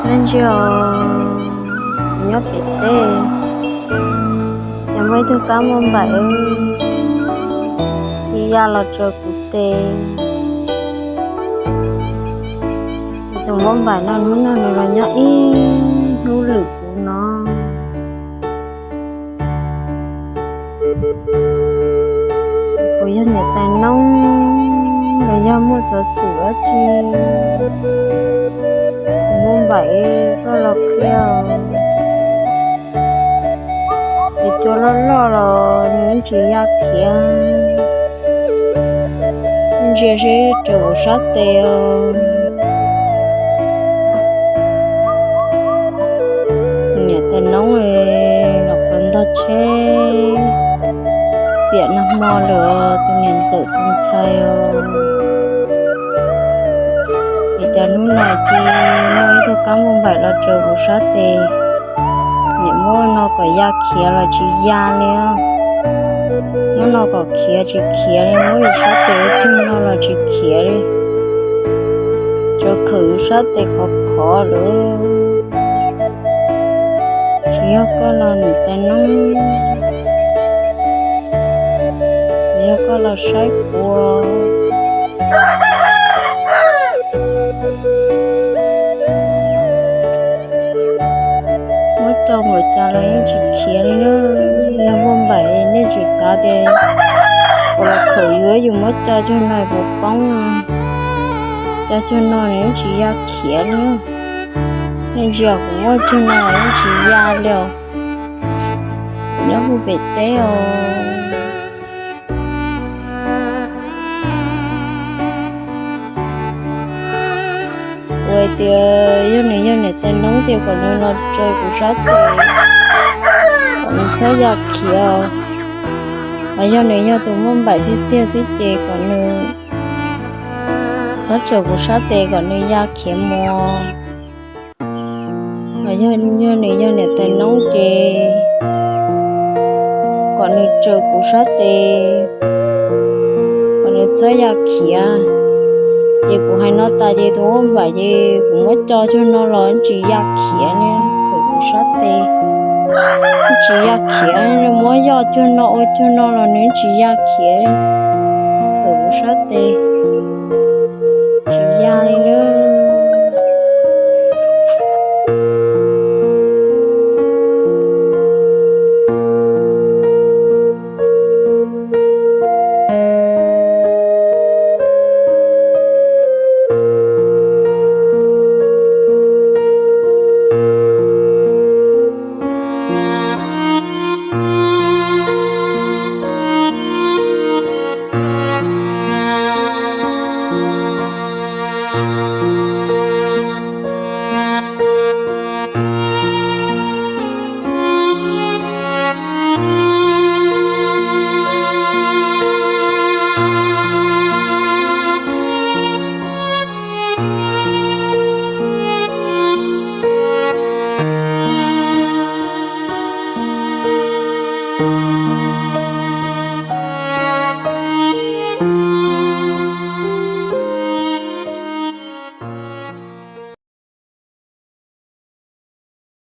Koj ntsia os, kuv nyob pem teb, ces muaj ib tug kab npauj npaim cia ya los tsaws kuv tes. Tus npauj npaim no hnub no nws los nyob ib hnub lwm kuv no. Kuv yog niam tais noob los yog muaj xov xwm dab tsi, tus npauj npaim koj los qhia. Ces cua loj loj los nws yeej tsis ya khiav, ntsia seb tsaws kuv sab tes os. Niam tais noob los qhov ntog tsheb xiam nag hmo lawm os tus niam ntxawm tus ntxhais os. Ces cas hnub no ces muaj ib tug kab npauj npaim los tsaws kuv sab tes. Niam muab no kom ya khiav los tsis ya li, muab no kom khiav tsis khiav li, muab yus sab tes ua cag no los tsis khiav li, tsuas khawm yus sab tes khov khov lawm. Tsis yog koj los niam tais noob, tsis yog koj los saib kuv. Muab co npaum cas los yeej tsis khiav li na. Yog npauj npaim nej tseem xav tias kuv los khawm yus, yus muab co cuag no puas poob, co cuag no nws yeej tsis ya khiav li. Nej ntsia kuv muab cuag no yeej tsis ya li os. Kuv nyob puag pem teb os. Kuv hais tias yog nws yog niam tais noob ces kom nws los tsaws kuv sab tes, kom nws txhob ya khiav. Hos yog nws yog tus npauj npaim tiag tiag xwb ces kom nws txhob tsaws kuv sab tes, kom nws ya khiav mus. Hos yog nws yog niam tais noob ces kom nws tsaws kuv sab tes, kom nws txhob ya khiav. Ces kuv hais no tas ces tus npauj npaim ces kuv muab co cuag no los tsis ya khiav li, khawm kuv sab tes tsis ya khiav. Muab yoj cuag no ua cuag no los nws tsis ya khiav, khawm kuv sab tes tsis ya li na.